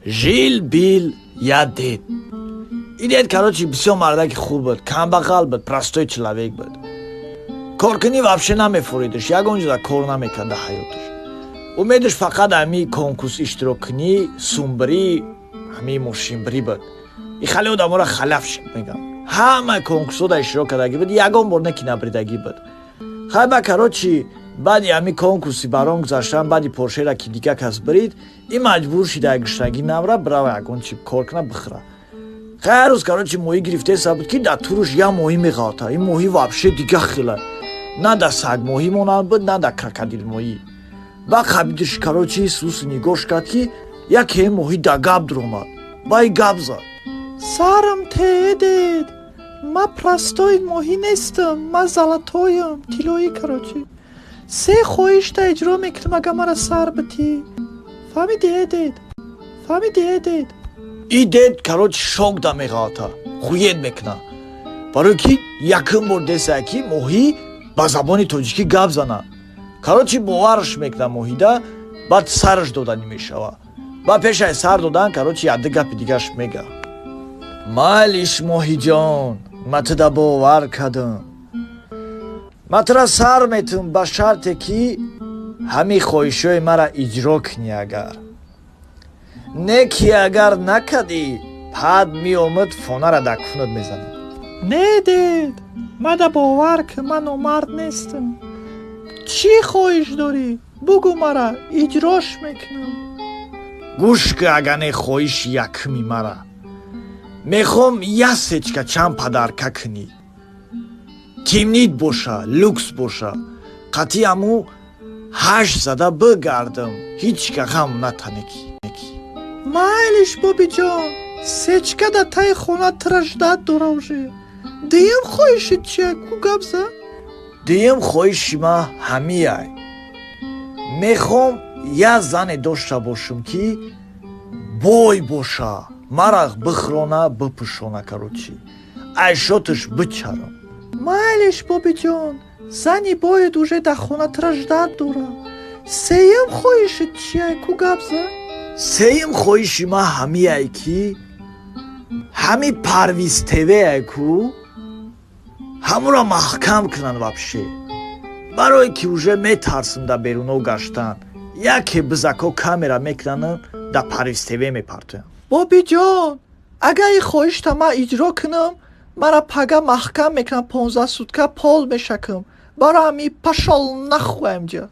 Жил-был як дед. И дед, короче, бисёр мардаки хуб буд, камбағал буд, простой человек буд. Коркунӣ вообще намефуридаш, ягон ҷода кор намекард дар ҳаёташ. Умедаш фақат ҳами конкурс иштирок кунӣ, сумбирӣ, ҳами мошинбирӣ буд. И хеле одаморо халявщик мегӯянд. Ҳама конкурсҳо иштирок кардагӣ буд, ягон бор не ки набридагӣ буд. Хайба, короче, баъди ҳами конкурси барон гузаштан, баъди Поршера ки дига кас бирид, ин маҷбур шида гуштагӣ намра, бирава ягон чи кор куна, бихӯра. Хай, ҳар рӯз, короче, моҳӣ гирифтеса буд, ки дар туруш як моҳӣ меғалта. Ин моҳӣ вообще дига хела, на да сагмоҳӣ монанд буд, на да крокодилмоҳӣ. Ба қабидиш, короче, сус нигоҳш кард, ки яке моҳӣ да гап дуромад. Ба и гап зад: «Сарам те, дед, ма простой моҳӣ нестам, ма золотой ам, тиллоӣ. Короче, се хоҳишта иҷро мекунам, агар мара сар битӣ. Фаҳмидӣ, э дед? Фаҳмидӣ, э дед?» И дед, короче, шок да меғалта, хуед мекуна, барои ки якум бор десая, ки моҳӣ ба забони тоҷикӣ гап зана. Короче, боварш мекуна моҳида, баъд сараш доданӣ мешава. Ба пешаи сар додан, короче, якду гапи дигаш мега: «Майлиш, моҳиҷон, ма туда бовар кардам, ма тура сар метум, ба шарте ки ҳамин хоҳишҳои мара иҷро кунӣ. Агар не ки агар накардӣ, пад меомад, фонара дар кунат мезанам». «Не, дед, мада бовар кун, ман номард нестам. Чӣ хоҳиш дорӣ, бугӯ мара, иҷрош мекунам». «Гӯш кӣ, ага не, хоҳиши якуми мара: мехоҳам як сечка чанд подарка кунӣ, тимнит боша, люкс боша, қатъи ҳаму ҳашт зада бигардам, ҳеҷ ка ғам натанеки». «Майлиш, бобиҷон, сечка дар таи хона тура ждать дора уже. Дуюм хоҳишит чия, ку, гап за?» «Дуюм хоҳиши ма ҳамияй: мехоҳам як зане дошта бошам, ки бой боша, мара бихӯрона, бипӯшона, короче, айшоташ бичарам». «Майлиш, бобиҷон, зани бояд уже дар хона тура ждать дора. Сеюм хоҳишит чия, ку, гап за?» «Сеюм хоҳиши ма ҳамияй, ки ҳами Парвиз ТВ-ай ку, ҳамуро маҳкам кунанд вообще, барое ки уже метарсам дар беруно гаштан, яке бизако камера мекунанд, дар Парвиз ТВ мепартоянд». «Бобиҷон, агар ин хоҳишта ман иҷро кунам, мара пага маҳкам мекунам, 15 сутка пол мешакам. Барои ҳами пошёл нахуй амҷа».